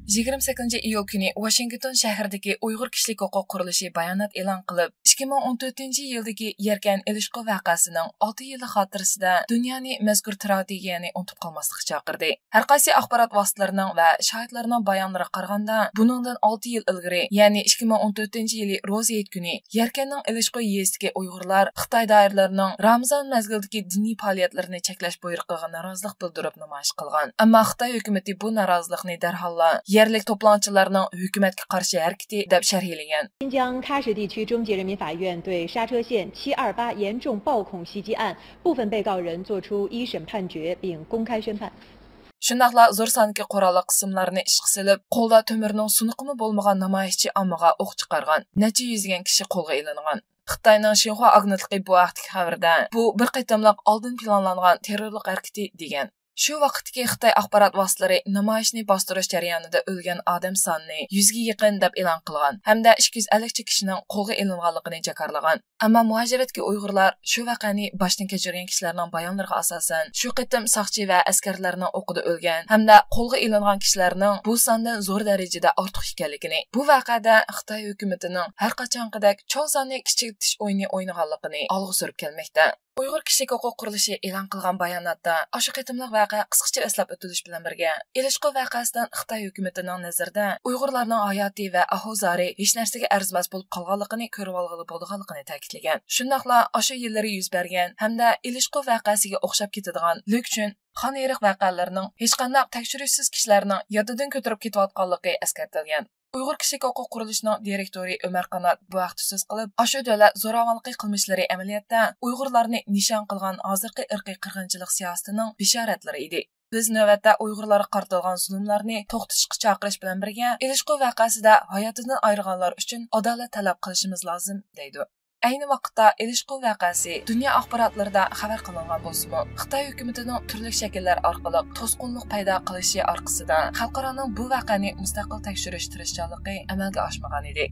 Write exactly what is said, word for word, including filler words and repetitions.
يىگىرمە سەككىزىنچى ئىيۇل كۈنى ۋاشىنگتون شەھىرىدىكى ئۇيغۇر كىشىلىك ھوقۇق قۇرۇلۇشى بايانات ئېلان قىلىپ، ئىككى مىڭ ئون تۆتىنچى يىلدىكى يەركەن ئېلىشقۇ ۋەقەسىنىڭ ئالتە يىللىق خاتىرىسىدە دۇنيانى مەزكۇر تراگېدىيەنى ئۇنتۇپ قالماسلىققا چاقىردى. ھەرقايسى ئاخبارات ۋاسىتىلىرىنىڭ ۋە شاھىتلارنىڭ بايانلىرىغا قارىغاندا، بۇنىڭدىن ئالتە يىل ئىلگىرى، يەنى ئىككى مىڭ ئون تۆتىنچى يىلى روزا ھېيت كۈنى يەركەننىڭ ئېلىشقۇ يېزىسىدىكى ئۇيغۇرلار خىتاي دائىرىلىرىنىڭ رامىزان مەزگىلىدىكى دىنىي پائالىيەتلىرىنى چەكلەش بۇيرۇقىغا نارازىلىق بىلدۈرۈپ نامايىش قىلغان. ئەمما خىتاي ھۆكۈمىتى بۇ نارازىلىقنى دەرھاللا يەرلىك توپىلاڭچىلارنىڭ ھۆكۈمەتكە قارشى ھەرىكىتى دەپ شەرھلىگەن. 新疆喀什地区中级人民法院对刹车县七二八严重暴恐袭击案部分被告人作出一审判决并公开宣判。 شۇنداقلا زور ساندىكى قوراللىق قىسىملارنى ئىشقا سېلىپ، قولدا تۆمۈرنىڭ سۇنۇقىمۇ بولمىغان نامايىشچى ئاممىغا ئوق چىقارغان، نەچچە يۈزگەن كىشى قولغا ئېلىنغان. خىتاينىڭ شىنخۇا ئاگېنتلىقى بۇ ھەقتىكى خەۋىرىدە، بۇ بىر قېتىملىق ئالدىن پىلانلانغان تېررورلۇق ھەرىكىتى، دېگەن. شۇ ۋاقىتتىكى خىتاي ئاخبارات ۋاسىتىلىرى نامايىشنى باستۇرۇش جەريانىدا ئۆلگەن ئادەم سانىنى يۈزگە يېقىن دەپ ئېلان قىلغان ھەمدە ئىككى يۈز ئەللىكچە كىشىنىڭ قولغا ئېلىنغانلىقىنى جاكارلىغان. ئەمما مۇھاجىرەتتىكى ئۇيغۇرلار شۇ ۋەقەنى باشتىن كەچۈرگەن كىشىلەرنىڭ بايانلىرىغا ئاساسەن، شۇ قېتىم ساقچى ۋە ئەسكەرلەرنىڭ ئوقىدا ئۆلگەن ھەمدە قولغا ئېلىنغان كىشىلەرنىڭ بۇ ساندىن زور دەرىجىدە ئارتۇق ئىكەنلىكىنى، بۇ ۋەقەدە خىتاي ھۆكۈمىتىنىڭ ھەرقاچانقىدەك چوڭ ساننى كىچىكلىتىش ئويۇنى ئوينىغانلىقىنى ئالغا سۈرۈپ كەلمەكتە. ئۇيغۇر كىشىلىك ھوقۇق قۇرۇلۇشى ئېلان قىلغان باياناتتا ئاشۇ قېتىملىق ۋەقە قىسقىچە ئەسلەپ ئۆتۈلۈش بىلەن بىرگە، ئېلىشقۇ ۋەقەسىدىن خىتاي ھۆكۈمىتىنىڭ نەزىرىدە ئۇيغۇرلارنىڭ ھاياتى ۋە ئاھۋازارى ھېچ نەرسىگە ئەرزىمەس بولۇپ قالغانلىقىنى كۆرۈۋالغىلى بولىدىغانلىقىنى تەكىتلىگەن. شۇنداقلا ئاشۇ يىللىرى يۈز بەرگەن ھەمدە ئېلىشقۇ ۋەقەسىگە ئوخشاپ كېتىدىغان لۈكچۈن، خانئېرىق ۋەقەلىرىنىڭ ھېچقانداق تەكشۈرۈشسىز كىشىلەرنىڭ يادىدىن كۆتۈرۈپ كېتىۋاتقانلىقى ئەسكەرتىلگەن. ئۇيغۇر كىشىلىك ھوقۇق قۇرۇلۇشىنىڭ دىرېكتورى ئۆمەر قانات بۇ ھەقتە سۆز قىلىپ، ئاشۇ دۆلەت زوراۋانلىقى قىلمىشلىرى ئەمەلىيەتتە ئۇيغۇرلارنى نىشان قىلغان ھازىرقى ئىرقىي قىرغىنچىلىق سىياسىتىنىڭ بېشارەتلىرى ئىدى. بىز نۆۋەتتە ئۇيغۇرلارغا قارىتىلغان زۇلۇملارنى توختىتىشقا چاقىرىش بىلەن بىرگە، ئېلىشقۇ ۋەقەسىدە ھاياتىدىن ئايرىغانلار ئۈچۈن ئادالەت تەلەپ قىلىشىمىز لازىم، دەيدۇ. ئەينى ۋاقىتتا ئېلىشقۇ ۋەقەسى دۇنيا ئاخباراتلىرىدا خەۋەر قىلىنغان بولسىمۇ، خىتاي ھۆكۈمىتىنىڭ تۈرلۈك شەكىللەر ئارقىلىق توسقۇنلۇق پەيدا قىلىشى ئارقىسىدا، خەلقئارانىڭ بۇ ۋەقەنى مۇستەقىل تەكشۈرۈش تىرىشچانلىقى ئەمەلگە ئاشمىغانىدى.